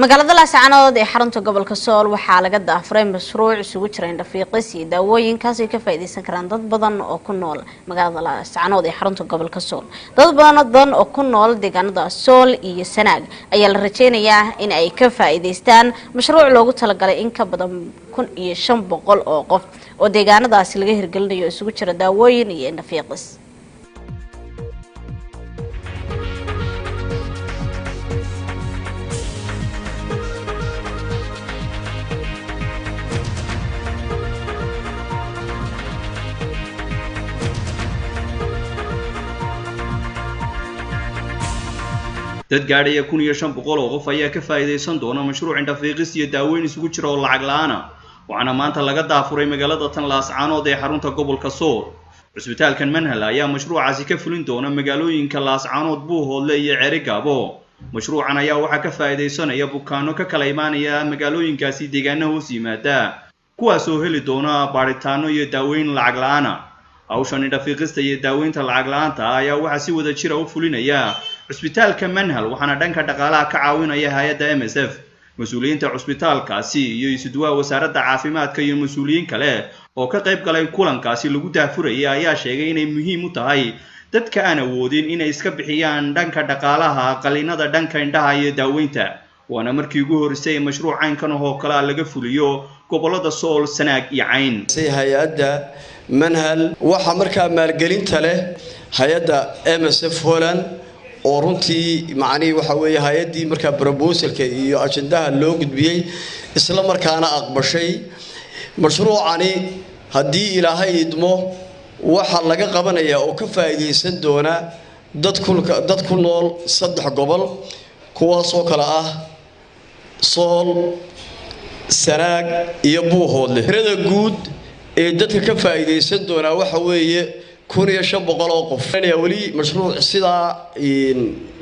Magaalada Laascanood ee xarunta gobolka Sool waxaa laga daafuray mashruuc isugu jira indhafiiqis iyo daawooyinkaas ay ka faa'iideysan karaan dad badan oo ku nool magaalada Laascanood ee xarunta gobolka Sool. Dad badan oo ku nool deegaanada Sool iyo Sanaag ayaa la rajeynayaa in ay ka faa'iideystaan mashruuc loogu talagalay in ka badan 1500 oo qof oo deegaanadaasi laga hirgelinayo, isugu jira daawooyin iyo indhafiiqis. Dad gaadhaya 1500 oo qof ayaa ka faa'iidaysan doona mashruuc indhafiiqis iyo daaweyn isugu jira oo lacag la-aana, waxaana maanta laga daafuray magaalada tan Laascaanood ee xarunta gobolka Sool. Cusbitaalkan Manhal ayaa mashruucaasi ka fulin doona magaalooyinka Laascaanood, Buuhoodle iyo Ceerigaabo. Mashruucan ayaa waxaa ka faa'iidaysanaya bukaano ka kala imaanaya magaalooyinkaasi deegaana hoos yimaada, kuwaas oo heli doona baadhitaano iyo daaweyn lacag la-aana. Hawshan indhafiiqista iyo daaweynta lacag la-aanta ayaa waxaa si wada jira u fulinaya cusbitaalka Manhal, waxaana dhanka dhaqaalaha ka caawinaya hay-adda MSF. Mas-uuliyiinta cusbitaalkaasi iyo isuduwaha wasaaradda caafimaadka iyo mas-uuliyiin kale oo ka qayb galay kulankaasi lagu daafurayay ayaa sheegay inay muhiim u tahay dadka aan awoodin inay iska bixiyaan dhanka dhaqaalaha qaliinada dhanka indhaha iyo daaweynta. Waana markii ugu horreysay mashruuc caynkan oo kale laga fuliyo gobolada Sool, Sanaag iyo Cayn. Hay-adda Manhal waxaa markaa maalgelinta leh hay-adda MSF Holland, oo runtii macnihii waxa weeye hay-addii markaa proposalka iyo ajendaha loo gudbiyey, isla markaana aqbashay mashruucani. Haddii Ilaahay idmo, waxaa laga qabanayaa oo ka faa'iidaysan doona dad ku dad ku nool 3 gobol, kuwaasoo kale ah Sool, Sanaag iyo Buuhoodle. Tirada guud ee dadka ka faa'iidaysan doonaa waxa weeye 1500 oo qof. Weli mashruuc sidaa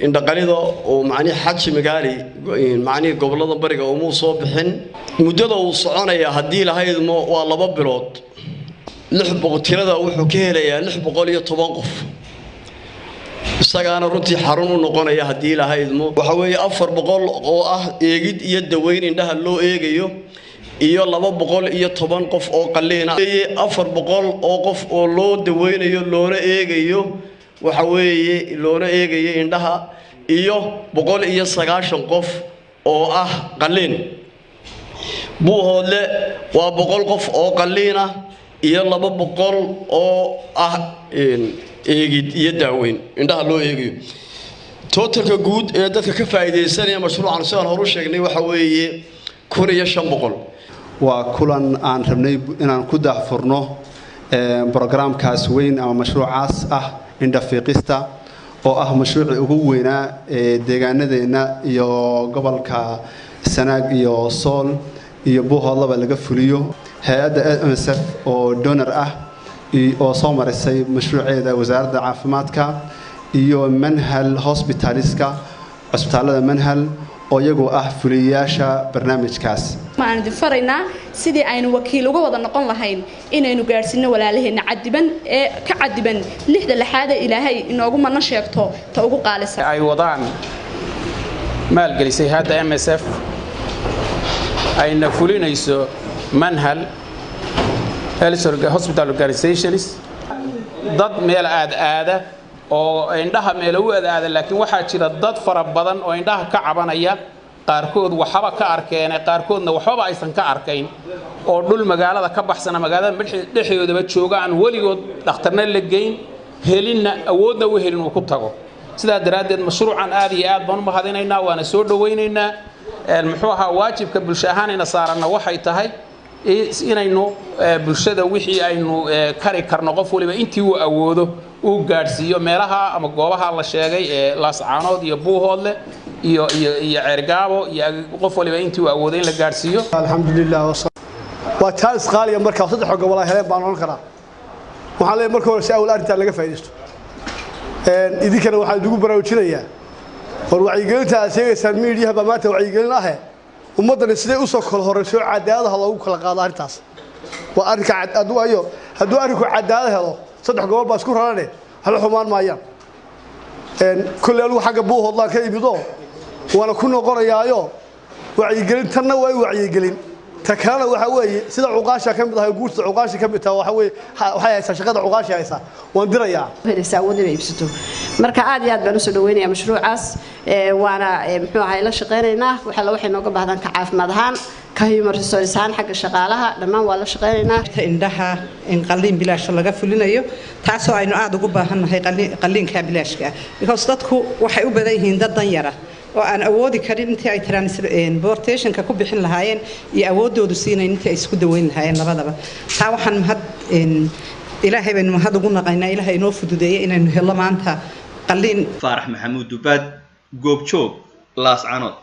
indhaqalida oo macnihi xaji magaali macnihii gobolada bariga umuu soo bixin. Muddada uu soconaya, haddii lahaydmo, waa 2 bilood. 600 tirada wuxuu ka helayaa 610 qof, isagaana runtii xarun u noqonaya, haddii lahaydmo. Waxa weeye 400 oo ah eegid iyo daweyn indhaha loo eegayo iyo 210 qof oo qaliina. 400 oo qof oo loo daweynayo loona eegayo, waxa weeye loona eegayo indhaha, iyo 190 qof oo ah qaliin. Buuhoodle waa 100 qof oo qaliina iyo 200 oo ah eegid iyo daaweyn indhaha loo eegayo. Totalka guud ee dadka ka faa'iidaysanaya mashruucan, sidaan horu sheegnay, waxa weeye 1500. Waa kulan aan rabnay inaan ku daahfurno brograamkaas weyn ama mashruucaas ah indhafiiqista, oo ah mashruucii ugu weynaa ee deegaanadeenna iyo gobolka Sanaag iyo Sool iyo Buuhoodlaba laga fuliyo. Hay-adda MSF oo donor ah oo soo marisay mashruuceeda wasaaradda caafimaadka, iyo Manhal Hospitaliska, cusbitaalada Manhal oo iyagu ah fuliyayaasha barnaamijkaas. Waxaan idin faraynaa sidii aynu wakiil uga wada noqon lahayn inaynu gaadhsiino walaalaheena cadiban ee ka cadiban lixda lixaada Ilaahay inoogu mana sheegto ta ugu qaalisan. Ay wadaan maalgelisay hadda MSF, ayna fulinayso Manhal Health Hospital Organizations. Dad meel aad aada oo indhaha meel u aad aada, laakiin waxaa jira dad fara badan oo indhaha ka cabanaya, qaarkood waxba ka arkeen, qaarkoodna waxbaba aysan ka arkayn, oo dhul magaalada ka baxsana, magaalada dhexdoodaba jooga, aan weligood dhakhtarna la geyn, helinna awoodna u helin uu ku tago. Sidaa daraaddeed mashruucan aad iyo aad baan u mahadinaynaa, waana soo dhawaynaynaa. Muxuu ahaa waajibka bulsho ahaanayna saaranna waxay tahay inaynu bulshada wixii aynu kari karno, qof waliba intii uu awoodo uu gaadhsiiyo meelaha ama goobaha la sheegay ee Laascaanood iyo Buuhoodle iyo Ceergaabo, iyo qof waliba intii uu awoodo in la gaadhsiiyo. Alxamdulilah, waa chance qaaliya markaa 3 gobol ay heleen baan oran karaa. Waxaan leeyahay marka hore si awal arrintaa laga faa'iidaysto. Idinkana waxaan idigu baraarujinayaa, war wacyigelinta aad sheegaysaan miidiyaha baa maanta wacyigelin ahe, ummaddani siday usoo kala horeyso cadaaladaha loogu kala qaado arrintaas. Waa arrinka hadduu ayo hadduu arrinku cadaalad helo, 3 gobol baa isku rarane, waxba xumaan maayaan. Kolley anigu xagga Buuhoodlaan ka imidoo waana ku noqonayaayo. Wacyigelin tanna waa wacyigelin, ta kalena waxa weeye sida cuqaasha ka mid ahay, guurta cuqaasha ka mid tahay, waxa weeye waxay haysaa shaqada cuqaasha haysaa, waan dirayaa. Helaysaa awood inay iibsato. Marka aad iyo aad baan usoo dhaweynayaa mashruucaas, waana muxuu ahay la shaqeynaynaa. Waxa la waxay nooga baahdaan ka caafimaad ahaan, ka human resource ahaan, xagga shaqaalaha, dhammaan waa la shaqeynaynaa. Indhaha in qalliin bilaasha laga fulinayo, taasoo aynu aada ugu baahannahay qalliinka bilaashka ah, because dadku waxay u badan yihiin dad danyara oo aan awoodi karin intii ay transportationka ku bixin lahaayeen iyo awoodoodu siinayn intii ay isku daweyn lahaayeen labadaba. Taa waxaan mahad Ilaahay baynu mahad ugu naqaynaa, Ilaahay inoo fududeeyay inaynu hello maanta qalliin. Faarax Maxamuud Dubaad, Goobjoog, Laascanood.